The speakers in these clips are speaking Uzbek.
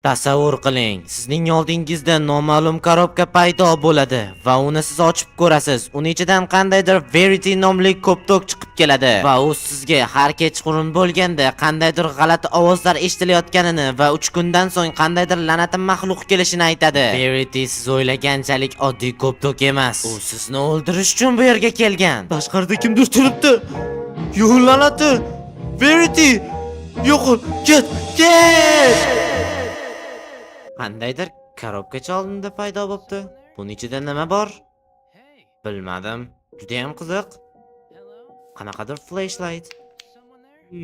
Tasavvur qiling, sizning oldingizda noma'lum коробка paydo bo'ladi va uni siz ochib ko'rasiz. Uni ichidan qandaydir Verity nomli koptok chiqib keladi va u sizga har kechqurun bo'lganda qandaydir g'alati ovozlar eshitilayotganini va 3 kundan so'ng qandaydir la'nati maxluq kelishini aytadi. Verity siz o'ylaganchalik oddiy koptok emas. U sizni o'ldirish uchun bu yerga kelgan. Tashqarida kimdir turibdi. Yo'q, la'nati! Verity! Yo'q, ket, ket! Qandaydir коробка cha oldimda paydo bo'pti. Buni ichida nima bor? Bilmadim. Judayam qiziq. Qanaqadir flashlight.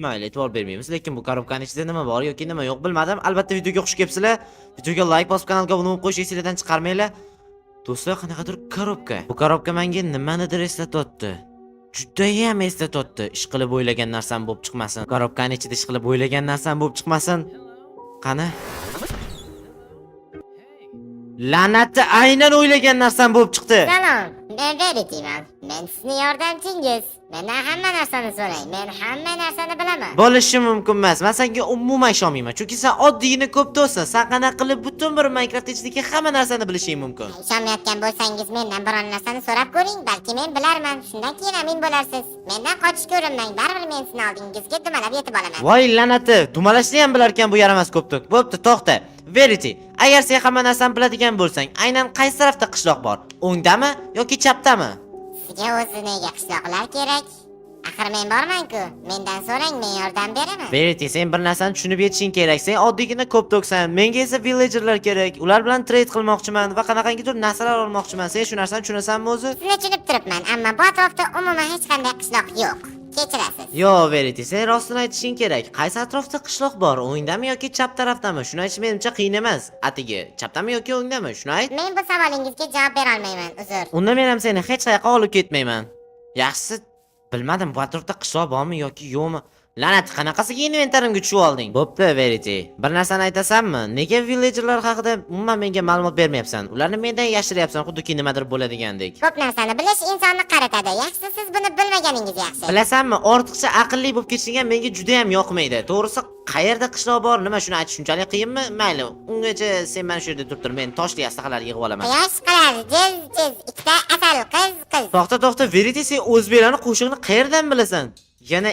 Mayli, e'tibor bermaymiz, lekin bu коробка ning ichida nima bor yoki nima yo'q, bilmadim. Albatta, videoga xush kelibsizlar. Videoga like bosib, kanalga obuna bo'lib qo'yish esinglardan chiqarmanglar. Do'stlar, qanaqadir коробка. Bu коробка menga nimanidir eslatyapti. Judayam eslatyapti. Ish qilib o'ylagan narsam bo'lib chiqmasin. Коробка ning ichida ish qilib o'ylagan narsam bo'lib chiqmasin. Qani? La'nati, aynan o'ylagan narsam bo'lib chiqdi. Salom, men Verityman. Men sizni yordamchingiz. Mendan hamma narsani so'rang. Men hamma narsani bilaman. Bo'lishi mumkin emas. Men senga umuman ishonmayman. Chunki sen oddiygina koptoksan. Sen qanaqa qilib butun bir Minecraft ichidagi hamma narsani bilishing mumkin? Ishonmayotgan bo'lsangiz, mendan biron narsani so'rab ko'ring, balki men bilarman. Shundan keyin amin bo'larsiz. Mendan qochishga urinmang, baribir men sizni oldingizga dumalab yetib olaman. Voy la'nati, dumalashni ham bilar ekan bu yaramas koptok. Bo'pti, to'xta. Verity, agar sen hamma narsani biladigan bo'lsang, aynan qaysi tarafda qishloq bor? O'ngdami yoki chapdami? Sizga o'zi nega qishloqlar kerak? Axir men borman-ku. Mendan so'rang, men yordam beraman. Verity, sen bir narsani tushunib yetishing kerak. Sen oddiygina koptoksan. Menga esa villagerlar kerak. Ular bilan trade qilmoqchiman va qanaqangidir narsalar olmoqchiman. Sen shu narsani tushunasanmi o'zi? Sizni tushunib turibman, ammo bu atrofda umuman hech qanday qishloq yo'q. Kechirasiz. Yo, Verity, sen rostini aytishing kerak. Qaysi atrofda qishloq bor? O'ngdami yoki chap tarafdami? Shuni aytish menimcha qiyin emas. Atigi, chapdami yoki o'ngdami? Shuni ayt. Men bu savolingizga javob bera olmayman, uzr. Unda men ham seni hech qayoqqa olib ketmayman. Yaxshisi, bilmadim, bu atrofda qishloq bormi yoki yo'qmi. La'nat, qanaqasiga inventarimga tushib olding? Bo'pti, Verity. Bir narsani aytasanmi? Nega villagerlar haqida umuman menga ma'lumot bermayapsan? Ularni mendan yashiryapsan, xuddiki nimadir bo'ladigandek. Ko'p narsani bilish insonni qaritadi. Yaxshisi, siz buni bilmaganingiz yaxshi. Bilasanmi, ortiqcha aqlli bo'lib ketishing ham menga juda ham yoqmaydi. To'g'risi, qayerda qishloq bor, nima, shuni aytish shunchalik qiyinmi? Mayli, ungacha sen mana shu yerda turib tur, men toshli aslahalar yig'ib olaman. Quyosh qilar jiz jiz, ikkita asal qiz qiz. To'xta, to'xta, Verity, sen o'zbeklarni qo'shig'ini qayerdan bilasan? Yana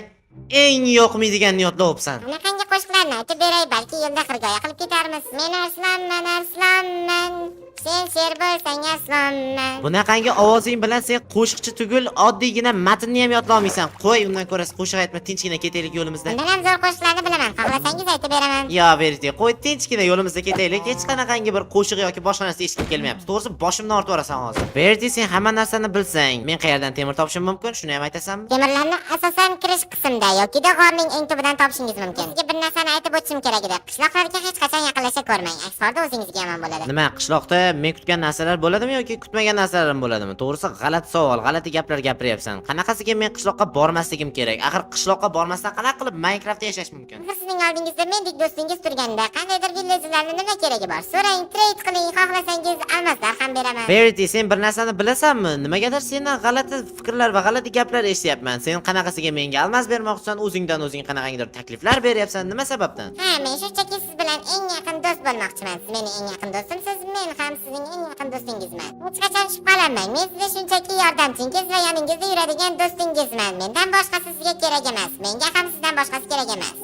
eng yoqmaydiganini yodlabsan. Qanaqangi qo'shiqlarni aytib beray, balki yo'lda xirgoyi qilib ketarmiz. Men arslonman, arslonman. Sen sher bo'lsang, arslonman. Bunaqangi ovozing bilan sen qo'shiqchi tugul, oddiygina matnni ham yodlolmaysan. Qo'y, undan ko'ra qo'shiq aytma, tinchgina ketaylik yo'limizda. Undan ham zo'r qo'shiqlarni bilaman. Xohlasangiz, aytib beraman. Yo, Verity, qo'y, tinchgina yo'limizda ketaylik. Hech qanaqangi bir qo'shiq yoki boshqa narsa eshitib kelmayapti. To'g'risi, boshimni og'ritib yuborasan hozir. Verity, sen hamma narsani bilsang, men qayerdan temir topishim mumkin? Shuni ham aytasanmi? Temirlarni asosan kirish qismda yokida g'orning eng tubidan topishingiz mumkin. Sizga bir narsani aytib o'tishim kerak edi. Qishloqlarga hech qachon yaqinlasha ko'rmang. Aks holda o'zingizga yomon bo'ladi. Nima, qishloqda men kutgan narsalar bo'ladimi yoki kutmagan narsalarim bo'ladimi? To'g'risi, g'alati savol, g'alati gaplar gapiryapsan. Qanaqasiga men qishloqqa bormasligim kerak? Axir qishloqqa bormasdan qanaqa qilib Minecraftda yashash mumkin? Axir sizning oldingizda mendek do'stingiz turganda, qandaydir villagerlarni nima keragi bor? So'rang, trade qiling, xohlasangiz almazlar ham beraman. Verity, sen bir narsani bilasanmi? Nimagadir sendan g'alati fikrlar va g'alati gaplar eshityapman. Sen qanaqasiga menga almaz bermoqchisan, o'zingdan o'zing qanaqangidir takliflar beryapsan, nima sababdan? Ha, men shunchaki siz bilan eng yaqin do'st bo'lmoqchiman. Siz meni eng yaqin do'stimsiz, men ham sizning eng yaqin do'stingizman. Hech qachon shubhalanmang. Men sizni shunchaki yordamchingiz va yoningizda yuradigan do'stingizman. Mendan boshqasi sizga kerak emas. Menga ham sizdan boshqasi kerak emas.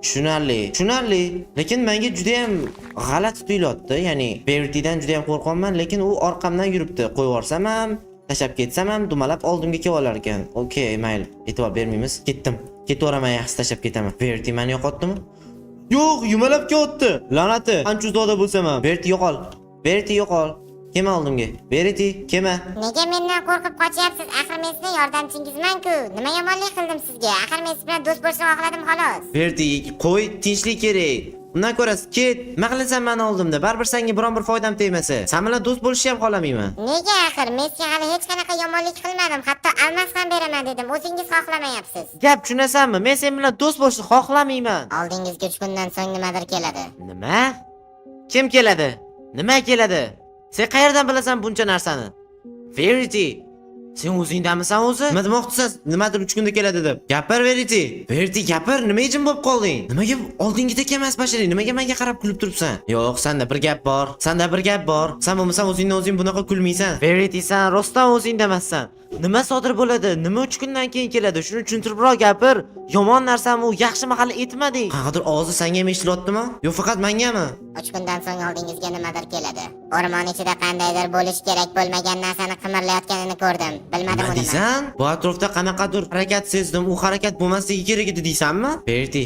Tushunarli, tushunarli. Lekin menga juda ham g'alati tuyulyapti. Ya'ni Veritydan juda ham qo'rqyapman, lekin u orqamdan yuribdi. Qo'yib yuborsam ham, tashlab ketsam ham dumalab oldimga kelib olar ekan. Okey, mayli, e'tibor bermaymiz. Ketdim. Ketaveraman, yaxshi, tashlab ketaman. Verity meni yo'qotdimi? Yo'q, yumalab kelyapti. La'nati, qancha uzoqda bo'lsam ham. Verity, yo'qol. Verity, yo'qol. Kelma oldimga. Verity, kelma. Nega mendan qo'rqib qochyapsiz? Axir men sizning yordamchingizman-ku. Nima yomonlik qildim sizga? Axir men siz bilan do'st bo'lishni xohladim, xolos. Verity, qo'y, tinchlik kerak. Undan ko'ra ket. Nima qilasan mani oldimda? Baribir senga biron bir foydam tegmasa. Sen bilan do'st bo'lishni ham xohlamayman. Nega axir? Men sizga hali hech qanaqa yomonlik qilmadim. Hatto almaz ham beraman dedim. O'zingiz xohlamayapsiz. Gap tushunasanmi? Men sen bilan do'st bo'lishni xohlamayman. Oldingizga 3 kundan so'ng nimadir keladi. Nima? Kim keladi? Nima keladi? Sen qayerdan bilasan buncha narsani? Verity, Sen o'zingdamisan o'zi? Nima demoqchisan? Nimadir 3 kunda keladi deb. Gapir, Verity. Verity, gapir, nima jim bo'lib qolding? Nimaga oldingidek emas basharing? Nimaga menga qarab kulib turibsan? Yo'q, senda bir gap bor. Senda bir gap bor. Sen bo'lmasam o'zingdan o'zing bunaqa kulmaysan. Verity, sen rostdan o'zingda emassan. Nima sodir bo'ladi? Nima 3 kundan keyin keladi? Shuni tushuntiribroq gapir. Yomon narsami u, yaxshimi, hali aytmading. Qanaqadir ovozi senga ham eshitilyaptimi? Yo, faqat mengami? 3 kundan so'ng oldingizga nimadir keladi. O'rmon ichida qandaydir bo'lishi kerak bo'lmagan narsani qimirlayotganini ko'rdim. Bilmadim Nima u nima. deysan? Bu atrofda qanaqadir harakat sezdim. U harakat bo'lmasligi kerak edi deysanmi? Verity.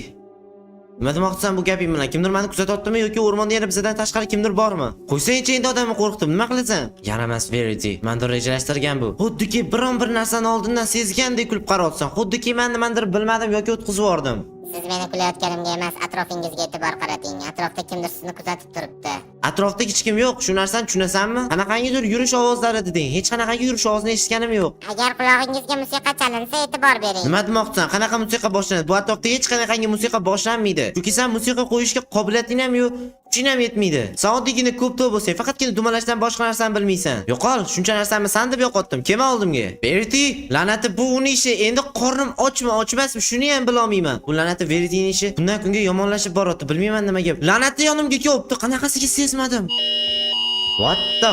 Nima demoqchisan bu gaping bilan? Kimdir meni kuzatyaptimi yoki o'rmonda yana bizdan tashqari kimdir bormi? Qo'ysangchi endi, odamni qo'rqitib, nima qilasan? Yaramas Verity. Mandir rejalashtirgan bu. Xuddiki biron bir narsani oldindan sezgandek kulib qarayapsan. Xuddiki men nimadir bilmadim yoki o'tkazib yubordim. Siz meni kulayotganimga emas, atrofingizga e'tibor qarating. Atrofda kimdir sizni kuzatib turibdi. Atrofda hech kim yo'q. Shu narsani tushunasanmi? Qanaqangidir yurish ovozlari deding. Hech qanaqangi yurish ovozini eshitganim yo'q. Agar qulog'ingizga musiqa chalinsa, e'tibor bering. Nima demoqchisan? Qanaqa musiqa boshlanadi? Bu atrofda hech qanaqangi musiqa boshlanmaydi. Chunki sen musiqa qo'yishga qobiliyating ham yo'q, kuching ham yetmaydi. Sen oddiygina ko'p bo'lsang, faqatgina dumalashdan boshqa narsani bilmaysan. Yo'qol, shuncha narsani san deb yo'qotdim. Kelma oldimga. Verity, la'nati, bu uni ishi. Endi qornim ochmi, ochmasmi, shuni ham bilolmayman. Bu la'nati Verityning ishi kundan kunga yomonlashib boryapti. Bilmayman nimaga. La'nati yonimga kelibdi. Qanaqasiga sezmadim. What the?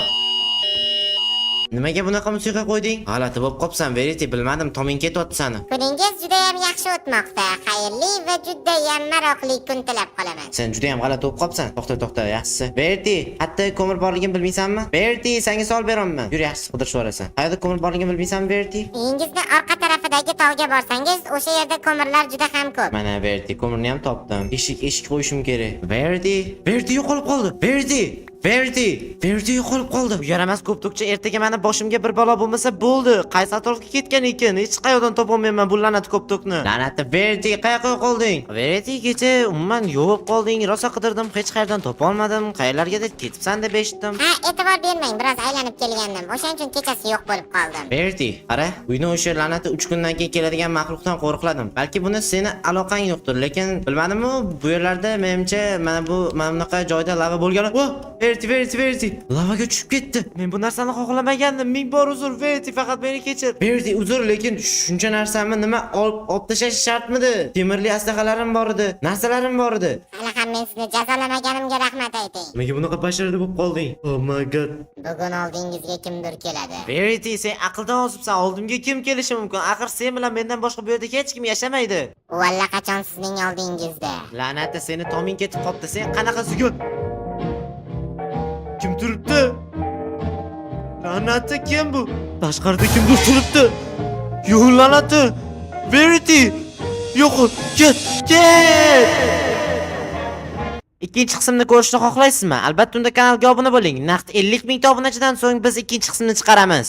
Nimaga bunaqa musiqa qo'yding? G'alati bo'lib qopsan, Verity, bilmadim, toming ketyapti sani. Kuningiz judayam yaxshi o'tmoqda. Xayrli va judayam maroqli kun tilab qolaman. Sen juda ham g'alati bo'lib qopsan. To'xta, to'xta, yaxshisi. Verity, hatto ko'mir borligini bilmaysanmi? Verity, senga savol beraman. Yur, yaxshisi qidirishib yuborasan. Qayerda ko'mir borligini bilmaysanmi, Verity? Uyingizni orqa tarafidagi tog'ga borsangiz, o'sha yerda ko'mirlar juda ham ko'p. Mana Verity, ko'mirni ham topdim. Eshik qo'yishim kerak. Verity, Verity yo'qolib qoldi. Verity, Verity, Verity yo'qolib qoldi. Bu yaramas ko'ptokcha ertaga meni boshimga bir balo bo'lmasa bo'ldi. Qaysi atrofga ketgan ekan? Hech qayerdan topolmayman bu la'nat ko'ptokni. La'nati Verity, qayoqqa yo'qolding? Verity, kecha umuman yo'q qolding. Rosa qidirdim, hech qayerdan topolmadim. Qayerlargadir ketibsan deb eshitdim. Ha, e'tibor bermang, biroz aylanib kelgandim. O'shaning uchun kechasi yo'q bo'lib qoldim. Verity, qara, uyni o'sha la'nati 3 kundan keyin keladigan maxluqdan qo'riqladim. Balki buni seni aloqang yo'qdir, lekin bilmadimmi, bu yerlarda menimcha mana bunaqa joyda lava bo'lgani. Oh, Verity, Verity, Verity, lavaga tushib ketdi. Men bu narsani xohlamagandim. Ming bor uzr, Verity, faqat meni kechir. Verity, uzr, lekin shuncha narsamni nima olib tashlash shartmidi? Temirli aslahalarim bor edi, narsalarim bor edi. Hali ham men sizni jazolamaganimga rahmat ayting. Nimaga bunaqa basharada bo'lib qolding? Oh my God. Bugun oldingizga kimdir keladi. Verity, sen aqldan ozibsan. Oldimga kim kelishi mumkin? Axir sen bilan mendan boshqa bu yerda hech kim yashamaydi. U allaqachon sizning oldingizda. La'nati, seni toming ketib qopti. Sen qanaqasiga? Kim turibdi? La'nati, kim bu? Tashqarida kimdir turibdi. Yo'q, la'nati. Verity! Yo'q, ket, ket! Ikkinchi qismni ko'rishni xohlaysizmi? Albatta unda kanalga obuna bo'ling. Naqd 50 mingta obunachidan so'ng biz ikkinchi qismni chiqaramiz.